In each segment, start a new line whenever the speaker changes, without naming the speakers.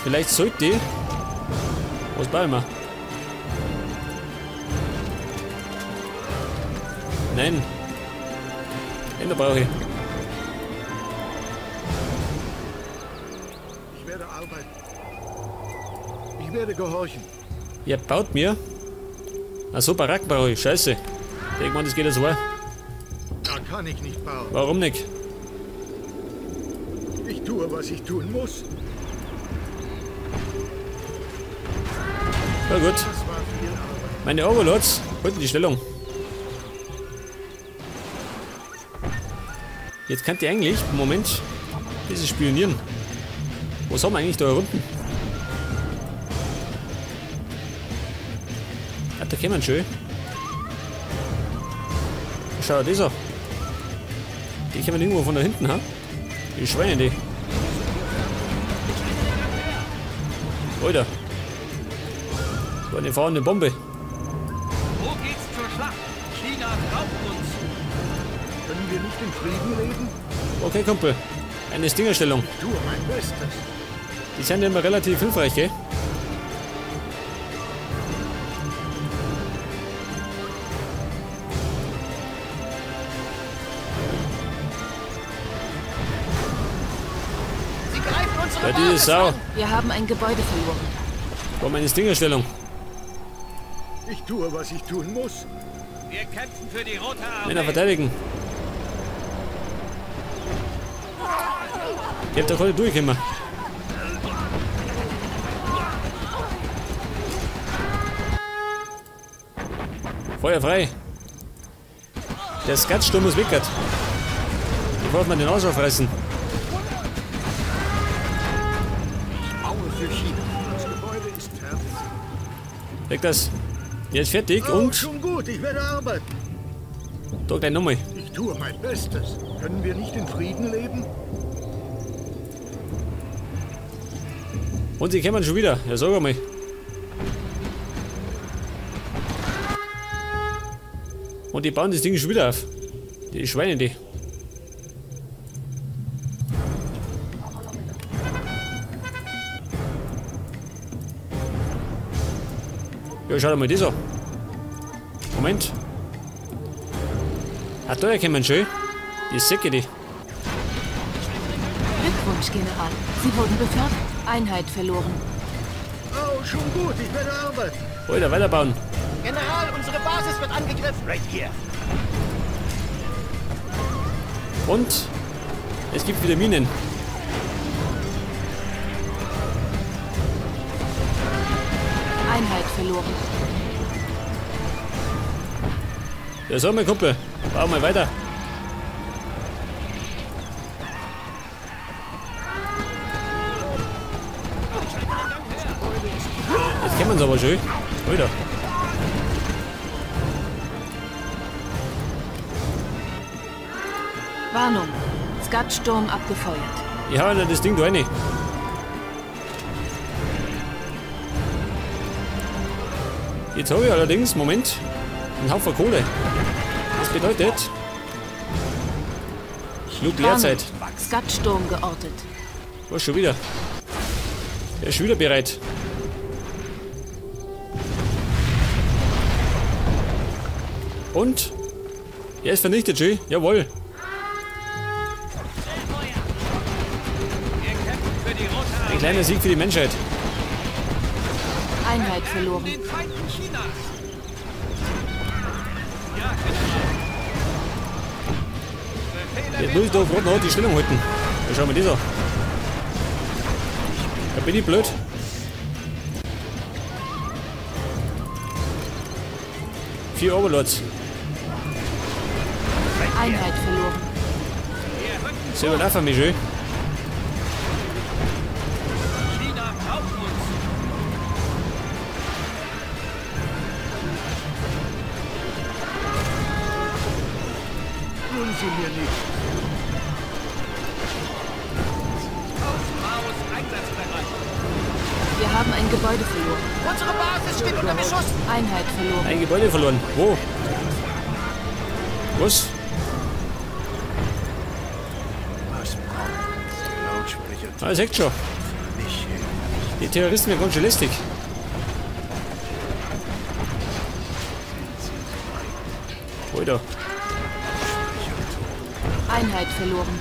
Vielleicht sollte ich. Was bauen wir? Nein. Den da brauche ich.
Ich werde arbeiten. Ich werde gehorchen.
Ihr baut mir? Ach so, Baracken brauche ich. Scheiße. Irgendwann, das geht ja so.
Da kann ich nicht bauen.
Warum nicht?
Ich tue, was ich tun muss.
Na gut. Meine Overlords halten die Stellung. Jetzt könnt ihr eigentlich, Moment, dieses spionieren. Was haben wir eigentlich da unten? Ah, da kommen schön. Schau das an. Die kommen irgendwo von da hinten, ha? Die Schweine, die. Alter. Das war eine fahrende Bombe.
Wo geht's zur Schlacht? China braucht uns.
Können wir nicht in Frieden leben?
Okay, Kumpel. Eine Stingerstellung.
Ich tue mein Bestes.
Die sind ja immer relativ hilfreich, gell?
Sie greifen unsere
Ja, diese Sau.
Wir haben ein Gebäude verloren.
War meine Stingerstellung.
Ich tue, was ich tun muss.
Wir kämpfen für die Rote Armee.
Männer verteidigen. Ich hab da gerade durchgekommen. Feuer frei. Der Skatsturm muss weg. Bevor wir den Arsch aufreißen.
Ich baue für China. Das Gebäude ist fertig.
Weg das. Jetzt fertig
Oh,
und
schon gut, ich werde arbeiten.
Da gleich nochmal.
Ich tue mein Bestes. Können wir nicht in Frieden leben?
Und sie kommen schon wieder. Ja, sag einmal. Und die bauen das Ding schon wieder auf. Die Schweine, die. Ja, schau dir mal das an. Moment. Ah, da kommen schön. Die Säcke, die.
Glückwunsch, General. Sie wurden befördert. Einheit verloren.
Oh, schon gut. Ich werde arbeiten.
Alter, weiterbauen.
General, unsere Basis wird angegriffen.
Right here.
Und es gibt wieder Minen.
Einheit verloren.
Ja, so, mein Kumpel. Bau mal weiter. Jetzt kennen wir uns aber schön. Alter.
Warnung. Skatsturm abgefeuert.
Ich hau ja das Ding da rein. Jetzt habe ich allerdings, Moment, einen Haufen Kohle. Das bedeutet Nuklearzeit.
Skatsturm geortet.
Was schon wieder? Er ist schon wieder bereit. Und? Er ist vernichtet, schön. Jawohl. Ein kleiner Sieg für die Menschheit.
Einheit verloren.
Jetzt muss ich da gerade noch die Stellung halten. Da schauen wir das an. Da bin ich blöd. 4 Overlords.
Einheit verloren.
Sie überlaufen mich schön.
China braucht uns.
Tun Sie mir nicht.
Aus einsatzbereit.
Wir haben ein Gebäude verloren.
Unsere Basis steht unter Beschuss.
Einheit verloren.
Ein Gebäude verloren. Wo? Was?
Was braucht Lautsprecher?
Ah, seht schon.
Mich hilft.
Die Terroristen werden ganz schön lästig. Alter.
Einheit verloren.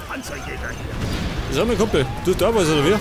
Panzerjäger hier.
So, mein Kumpel, du da was oder wie?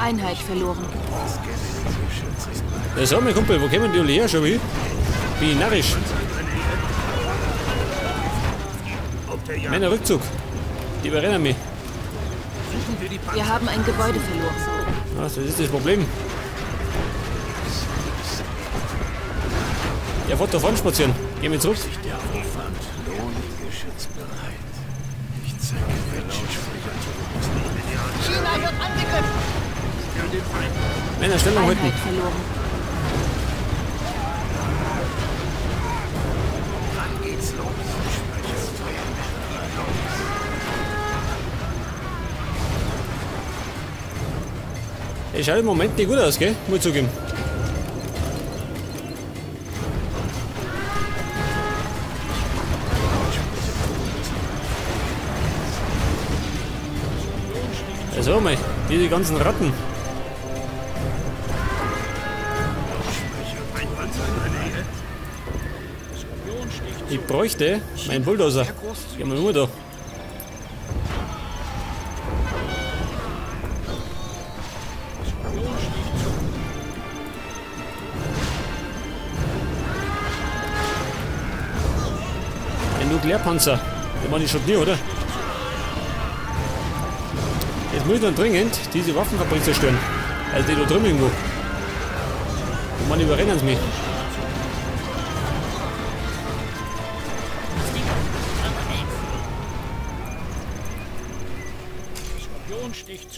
Einheit verloren.
Ja, so, mein Kumpel, wo kommen die alle her schon wie? Bin ich narrisch. Männer, Rückzug. Die überrennen mich.
Wir haben ein Gebäude verloren.
Ach, das ist das Problem. Ja, fährt davon spazieren. Gehen wir zurück.
China wird angegriffen.
Männer, Stellung halten.
Wann geht's los?
Es schaut im Moment nicht gut aus, gell? Muss ich zugeben. Also mal, diese ganzen Ratten. Ich bräuchte meinen Bulldozer. Gehen wir nur da. Ein Nuklearpanzer. Den meine ich schon nie, oder? Jetzt muss ich dann dringend diese Waffenfabrik zerstören. Also die da drüben irgendwo. Und man überrennen sie mich.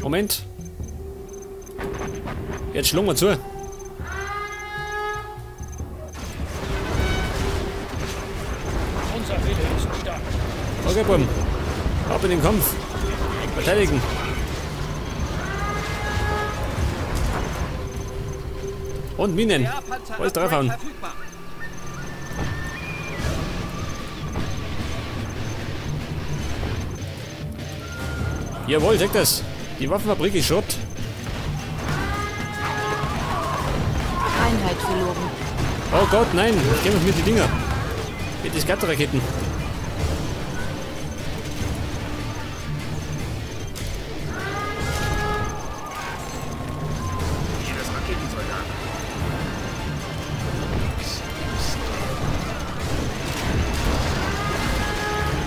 Moment. Jetzt schlagen wir zu. Okay, Buben. Ab in den Kampf. Verteidigen. Und Minen. Alles draufhauen. Jawohl, seht das. Die Waffenfabrik ist Schrott.
Einheit verloren.
Oh Gott, nein. Ich kämpfe mit den Dinger. Mit den Scatterraketen.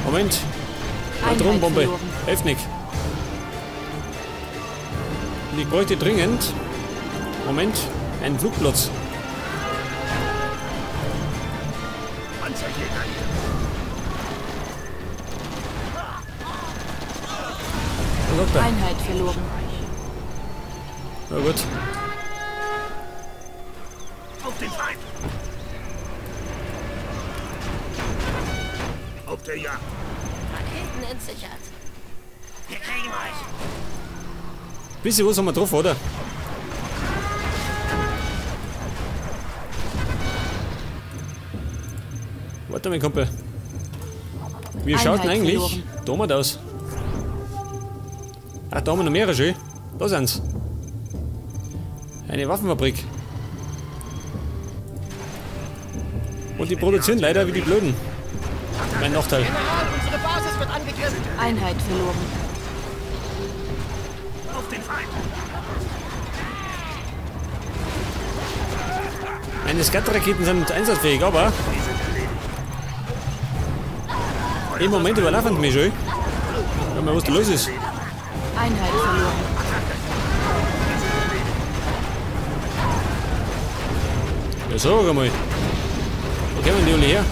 Moment. Neutronenbombe. Hilft nicht. Und ich bräuchte dringend, Moment, einen Flugplatz. Was sagt er?
Einheit verloren.
Na gut.
Auf den Feind! Auf der Jagd!
Raketen entsichert. Wir kriegen euch!
Bisschen was haben wir drauf, oder? Warte mal, Kumpel. Wie schaut denn eigentlich Domat aus? Ach, da haben wir noch mehrere schön. Da sind's. Eine Waffenfabrik. Und die produzieren leider wie die Blöden. Mein Nachteil.
General, unsere Basis wird angegriffen.
Einheit verloren.
Auf den Feind.
Meine Skat-Raketen sind einsatzfähig, aber im Moment überlaufen sie mich schon. Schau mal, was da los ist.
Einheit verloren.
Ja, sag einmal. Wo kommen die alle her?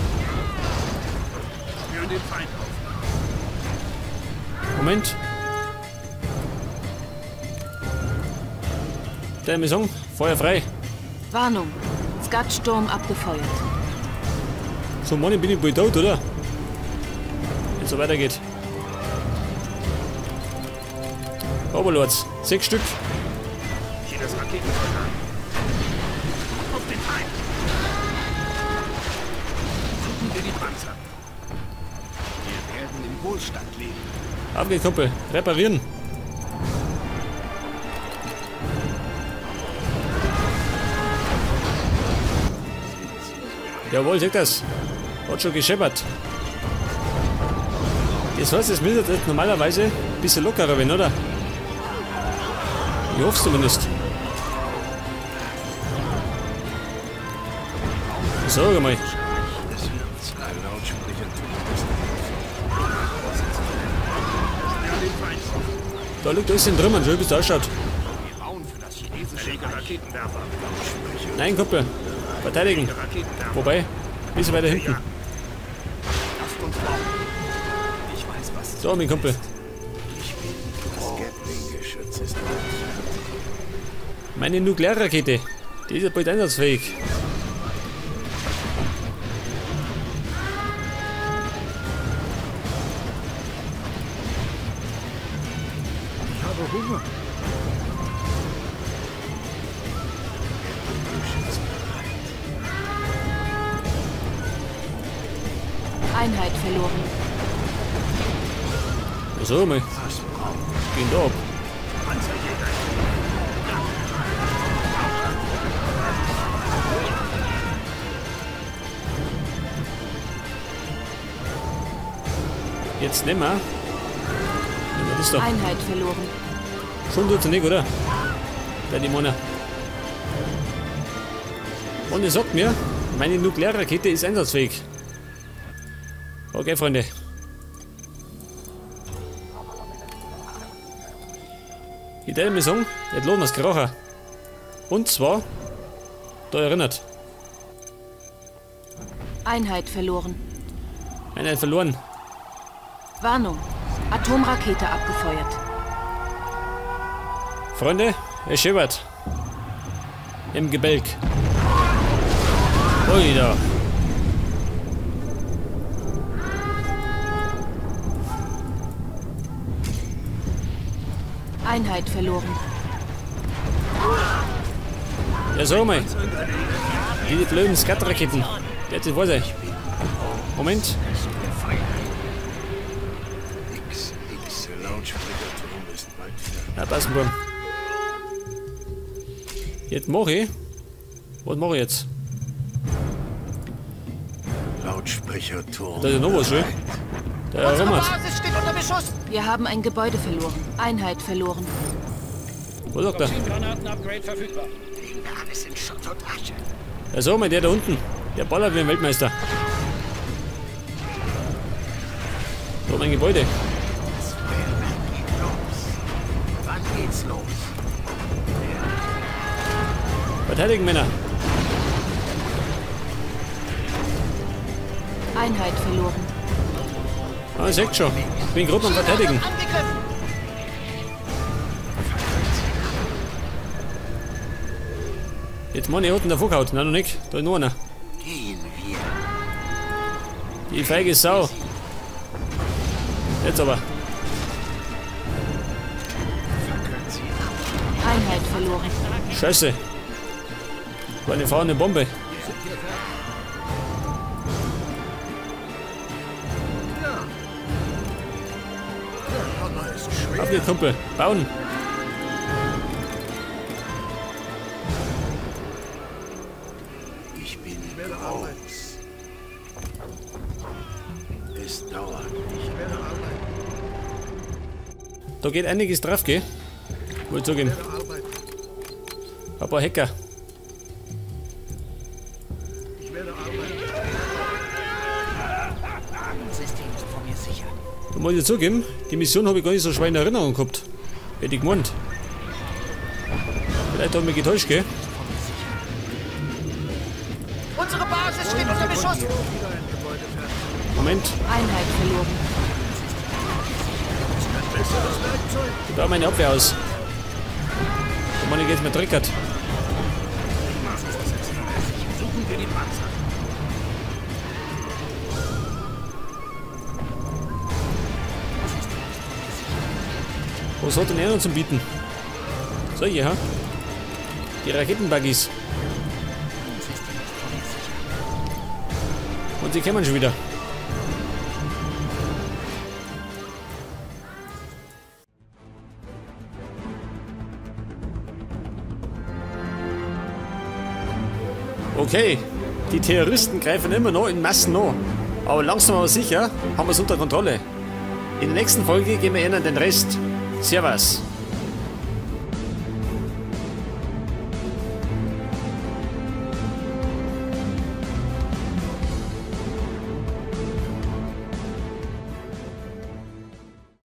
Moment. Der mir sagen, Feuer frei.
Warnung. Skatsturm abgefeuert.
So, Mann, bin ich wohl tot, oder? Wenn es so weitergeht. Oberlords, 6 Stück.
Auf den Feind! Suchen wir die Panzer.
Wir werden im Wohlstand leben.
Auf geht's, Kumpel. Reparieren. Jawohl, seht das. Hat schon gescheppert. Das heißt, es müsste jetzt normalerweise ein bisschen lockerer werden, oder? Ich hoffe es zumindest. Sag mal. Da liegt alles in Trümmern, schön wie es ausschaut. Nein, Kumpel. Verteidigen. Wobei, ein bisschen weiter hinten. So, mein Kumpel. Meine Nuklearrakete. Die ist ja bald einsatzfähig.
Ich habe Hunger.
Einheit verloren.
So, mal. Gehen da ab. Jetzt nehmen wir. Nehmen wir das doch.
Einheit verloren.
Schon tut's nicht, oder? Der die Mona. Und es sagt mir, meine Nuklearrakete ist einsatzfähig. Okay, Freunde. Ich werde mir sagen, jetzt lohnt das Kracher. Und zwar, da erinnert.
Einheit verloren.
Einheit verloren.
Warnung. Atomrakete abgefeuert.
Freunde, es schippert. Im Gebälk. Ui da.
Einheit verloren.
Ja, so mal. Diese blöden Skat-Raketen. Jetzt ist was. Moment. Ja, passen wir. Jetzt mache ich. Was mache ich jetzt?
Lautsprecherturm.
Da ist ja noch was, schön. Der erinnert.
Wir haben ein Gebäude verloren. Einheit verloren.
Wo sagt er? Ja, so mal, der da unten. Der ballert wie ein Weltmeister. Da mein Gebäude.
Wann geht's los?
Verteidigen, Männer.
Einheit verloren.
Ah, ich seht schon. Ich bin gerade am Verteidigen. Jetzt meine ich unten davor gehauen. Nein, noch nicht. Da ist noch einer. Die feige Sau. Jetzt aber.
Einheit verloren.
Scheiße. War eine fahrende Bombe. Auf geht's, Kumpel. Bauen.
Ich bin groß. Es dauert nicht.
Da geht einiges drauf, gell? Wollte zugeben. Ein paar Hacker. Da muss ich zugeben, die Mission habe ich gar nicht so schwer in Erinnerung gehabt. Hätte ich gemeint. Vielleicht habe ich mich getäuscht, gell?
Unsere Basis steht unter Beschuss!
Moment.
Einheit verloren.
Ich baue meine Abwehr aus. Da meine ich jetzt mit Trickert.
Suchen wir die Panzer.
Was hat denn er noch zum Bieten? So, hier, ha? Die Raketenbuggies. Und sie kommen schon wieder. Okay, die Terroristen greifen immer noch in Massen an. Aber langsam aber sicher haben wir es unter Kontrolle. In der nächsten Folge geben wir ihnen den Rest. Servus.